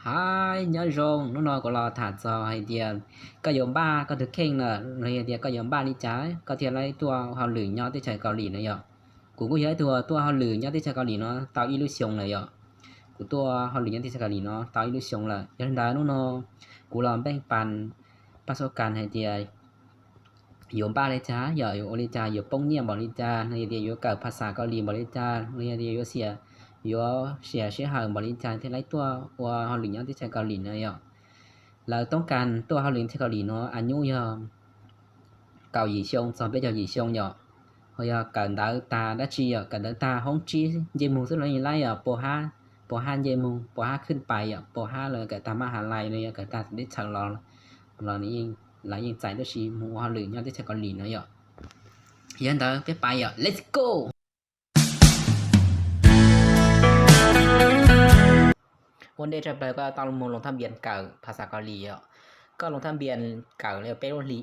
Hais nyob zoo, hnub no kuv los tham txog hais tias koj yuav npaj koj tus kheej lawm los yog tias koj yuav npaj li cas koj thiaj li tuaj hauj lwm nyob teb chaws Kaus Lim no yom. Kuv kuj yog ib tug tuaj hauj lwm nyob teb chaws Kaus Lim no tau ib lub xyoo lawm yom. Kuv tuaj hauj lwm nyob teb chaws Kaus Lim no tau ib lub xyoo lawm, yog li ntawd hnub no kuv los npeej pas, pas xub kas hais tias yuav npaj li cas yom, yuav ua li cas, yuav poob nyiaj npaum li cas, los yog tias yuav kawm phas xas Kaus Lim npaum li cas, los yog tias yuav xiam, yuav xiam sij hawm npaum li cas thiaj li tuaj ua hauj lwm nyob teb chaws Kaus Lim no yom. Lawv toob kas tuaj hauj lwm teb chaws Kaus Lim no a nyuj yog kaum yim xyoo txog peb caug yim xyoo yom. Ho yog kawm ntawv tag dab tsi yom, kawm ntawv tag hoob tsib nce moog xwb los yeej laib yom, pov hab, pov hab nce moog, pov hab khwj pais yom, pov hab los kawm tag mab has lais los yog kawm tag teb chaws los, los lawv yeej txais tuaj si moog ua hauj lwm nyob teb chaws Kaus Lim no yom. Yog ntawd peb pais yom, let's go. Ua ntej tshaj plaws koj tau moog loo thab npias kawm phas xas Kaus Lim yom. Koj loo thab npias kawm li peb lub hli,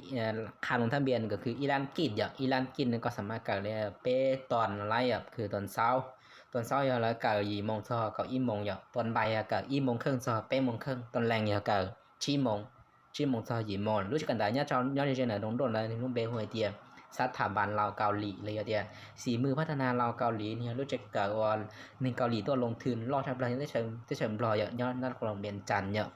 qha loo thab npias kws ib lab kij yom, ib lab kij no koj xam maj kawm li peb tuas no laib yom, kws tuas xaub, tuas xaub yog lawv kawm yim moos txog kaum ib moos yom, tuas npais yog kawm ib moos kheej txog peb moos kheej, tuas lees yog kawm tsib moos, tsib moos txog yim moos. Lub tsev kawm ntawv nyob, nyob ze ze ntawm Doos Doj ntawd, nwg lub npe hu hais tias Xab Tham Npas Laus Kaus Lim los yog tias Xim Mws Phab Thab Nag Laus Kaus Lim, yog lub tsev kawm uas neeg Kaus Lim tuaj loo thwm loj tshaj plaws nyob teb chaws Nplog yom, nyob nab koo loos Vias Cas yom.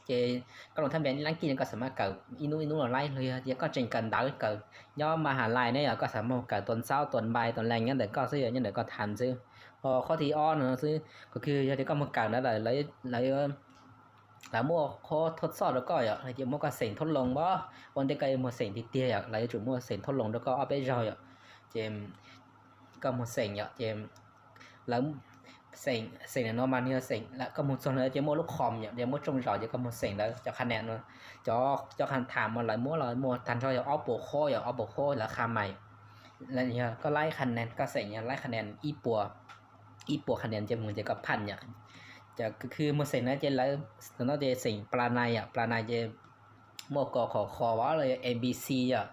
Ces koj loo thab npias ib lab kij no koj xam maj kawm ib hnub ib hnub los laib, los yog tias koj tseem kawm ntawv kawm nyob mab has lais ne yom, koj xam maj kawm tuas xaub, tuas npais, tuas lees nyob ntawm koj xwb yom, nyob ntawm koj tham xwb. Ho qhov thib ob no xwb, kws yog tias koj moog kawm ntawd lawm, lawv, lawv muaj qhov thauj xoj rau koj yom, los yog muab koj xeem thauj loo pab, ua ntej koj yuav moog xeem tiag tiag yom, lawv yuav tsum muaj xeem thauj loo rau koj ob peb zaug yom. Ces koj moog xeem yom, ces lawv xeem, xeem no mas nwg yog xeem, koj moog txog no ces muaj lub khom yom, ces muaj tsooj zaum ces koj moog xeem ntawd cov qha nas no, cov, cov qha tham mas lawv muab los muaj tag nrho yog ob puas khaub yom, ob puas khaub lawv qha mais. Yog koj laib qha nas, koj xeem yog laib qha nas ib puas, ib puas qha nas ces moog ces koj phaj yom. Ces kws moog xeem na ces lawv, no ces xeem pla nais yom, pla nais ces muaj kos khom kho los yog A B C yom.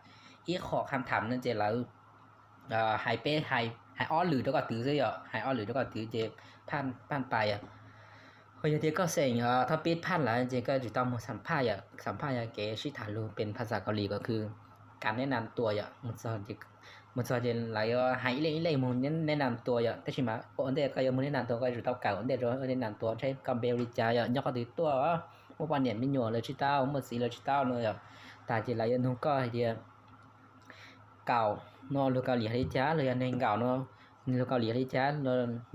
Ib qho qha tham no ces lawv hais peb, hais ob lwm rau koj twv xwb yom, hais ob lwm rau koj twv ces phaj pais yom. Ho yog tias koj xeem thab pib phaj lawm ces koj yuav tsum tau moog xam phaj yom, xam phaj yog kev sib tham lug pes phas xas Kaus Lim ko kws kas neb nas tua yom. Moog txog ces lawv yuav hais ib leej ib leej moog neb nas tua yom, tab sis mas ua ntej koj yuav moog neb nas tua koj yuav tsum tau kawm ua ntej rau neb nas tua seb koj npe hu li cas yom, nyob qhov twg tuaj, muaj poj niam me nyuam lawm tsis tau, muaj txiv lawm tsis tau no yom. Tag ces lawv yuav nug koj hais tias kaum no lug Kaus Lim hais li cas, los yog neeg nkaum no lug Kaus Lim hais li cas,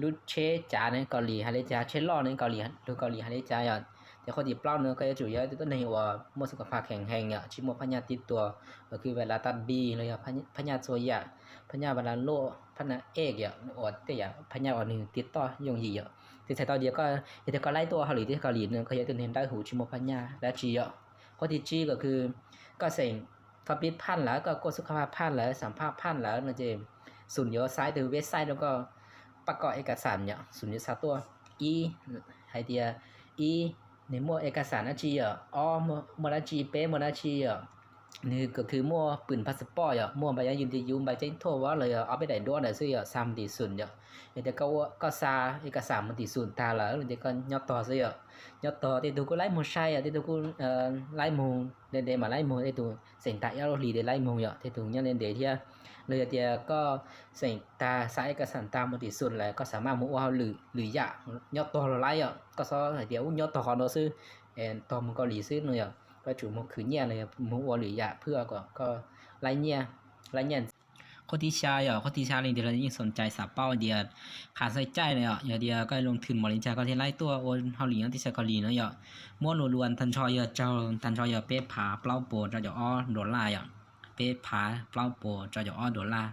lub tsheb cav ne Kaus Lim hais li cas, tsheb loj ne Kaus Lim, lug Kaus Lim hais li cas yom. Ces qhov thib plaub no koj yuav tsum yog ib tug tuab neeg uas muaj xu ka pha kheev heev yom, tsis muaj phaj nyaj tib tua, uas kws vais las tas npis los yog phaj nyaj txhua yam, phaj nyaj vais las luaj, phaj nyaj ej yom, uas tej yam phaj nyaj uas nwg tiv toj yooj yim yom. Ces txhais tau tias koj, yog tias koj laib tuaj hauj lwm teb chaws Kaus Lim no koj yog ib tug neeg dawb huv tsis muaj phaj nyaj dab tsi yom. Qhov thib tsib ko kws koj xeem thab pib phaj lawm, koj kuaj xu ka pha phaj lawm, xam phaj phaj lawm no ces Xum yuav xa ib tug website rau koj, pab koj ib kas xam yom, Xum yuav xa tuaj. Ib, hais tias ib, nws muaj ib kas xam dab tsi yom, ob, muaj dab tsi, peb muaj dab tsi yom. Nws ko kws muaj pwm passport yom, muaj npais yaj ywm nti yuv, npais ceeb thuj los yog ob peb daim duab ntawd xwb yom, xa mus tim Xum yom. Yog tias koj xa ib kas xam mus tim Xum tag lawm no ces koj nyob tog xwb yom. Nyob tog, tej tug kuj laib moog sai yom, tej tug kuj laib moog ntev ntev mas laib moog, tej tug xeem tag ib ob lub hlis ces laib moog yom, tej tug nyob ntev ntev thiab. Los yog tias koj xeem tag, xa ib kas xam tag mus tim Xum lawm, koj xam maj mus ua hauj lwm lwm yam nyob tog los laib yom. Koj xob hais tias ub nyob tog qhov no xwb, tog mus Kaus Lim xwb no yom. Koj tsum mus khwv nyiaj los yog mus ua lwm yam phwj kom koj laib nyiaj, laib nyiaj. Qhov thib xya yom, qhov thib xya leej twg los yeej xoom cai xav paub tias qhov xav cai no yom, yog tias koj loo thwm npaum li cas koj thiaj laib tuaj ua hauj lwm nyob teb chaws Kaus Lim no yom. Muab lus luas tag nrho yog tsaug, tag nrho yog peb phav plaub puas rau caum ob dollar yom, peb phav plaub puas rau caum ob dollar.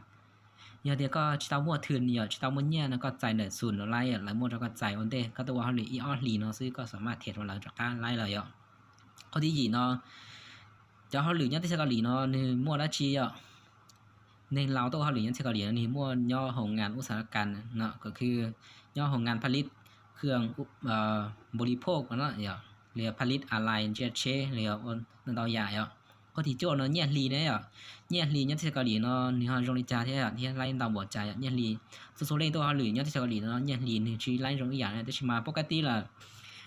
Yog tias koj tsis tau muaj thwm yom, tsis tau muaj nyiaj no koj txais ntawm Xum dollar yom, lawv muab rau koj txais ua ntej, koj tuaj ua hauj lwm ib ob hlis no xwb koj xam maj thiaj rau lawv rov qab laib lawm yom. Qhov thib yim no, cov hauj lwm nyob teb chaws Kaus Lim no nws muaj dab tsi yom? Neeg laus tuaj ua hauj lwm nyob teb chaws Kaus Lim no nws muaj nyob hoo ngas ub xav kas no, ko kws nyob hoo ngas phaj lib khwj npu li phoj no yom, li phaj lib a lais ntsiab tsheb li ntau yam yom. Qhov thib cuaj no nyiaj hli ne yom, nyiaj hli nyob teb chaws Kaus Lim no nws ho zoo li cas thiab, thiab laib ntau npaum cas yom. Nyiaj hli, txhua txhua leej tuaj ua hauj lwm nyob teb chaws Kaus Lim no nyiaj hli nws tsis laib zoo ib yam na, tab sis mas pub kab tib lawm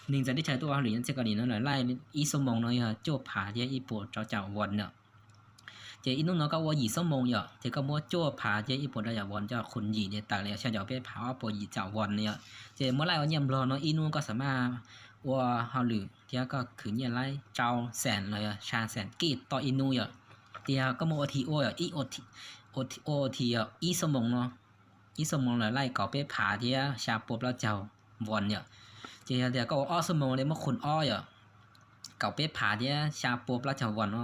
Neeg txawv teb chaws tuaj ua hauj lwm nyob teb chaws Kaus Lim no lawv laij ib xuab moos no yog cuaj phav thiab ib puas rau caum won yom. Ces ib hnub no koj ua yim xuab moos yom, ces koj muab cuaj phav thiab ib puas rau caum won coj khun yim ces tawm li xya caum peb phav ob puas yim caum won no yom. Ces muab laij ua nyiaj Nplog no ib hnub koj xam maj ua hauj lwm thiab koj khwv nyiaj laib rau xees los yog xya xees kij toj ib hnub yom. Ces yog koj muab ua OT ua yom, ib ua OT yom, ib xuab moos no, ib xuab moos lawv laij kaum peb phav thiab xya puas plaub caug won yom. Ces yog tias koj ua ob xuab moos li muab khun ob yom, kaum peb phav thiab xya puas plaub caug won no,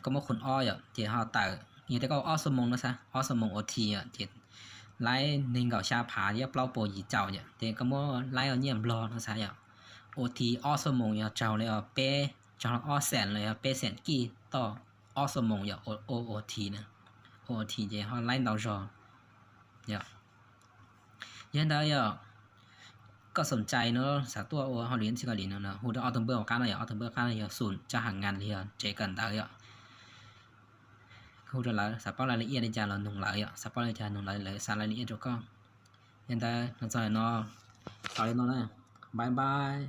koj muab khun ob yom, ces ho tawm, yog tias koj ua ob xuab moos no xav, ob xuab moos OT yom, ces laij nees nkaum xya phav thiab plaub puas yim caum yom, ces koj muab laij ua nyiaj Nplog no xav yom. OT ob xuab moos yog raug li peb, raug ob xees los yog peb xees kij toj ob xuab moos yom, ua OT na. Ua OT ces ho laij ntau zog yom. Yog li ntawd yog koj xoom cai no xav tuaj ua hauj lwm nyob teb chaws Kaus Lim no hu rau ob tug npawb hauv qab no yom, ob tug npawb hauv qab no yog xoom coj hais ngas los yog tsev kawm ntawv yom. Hu rau lawv xav paub lawv li iaj li cas los noog lawv yom, xav paub li cas noog lawv, lawv xa lawv li iaj rau koj. Yog li ntawd los txog no, tau li no na, bye bye.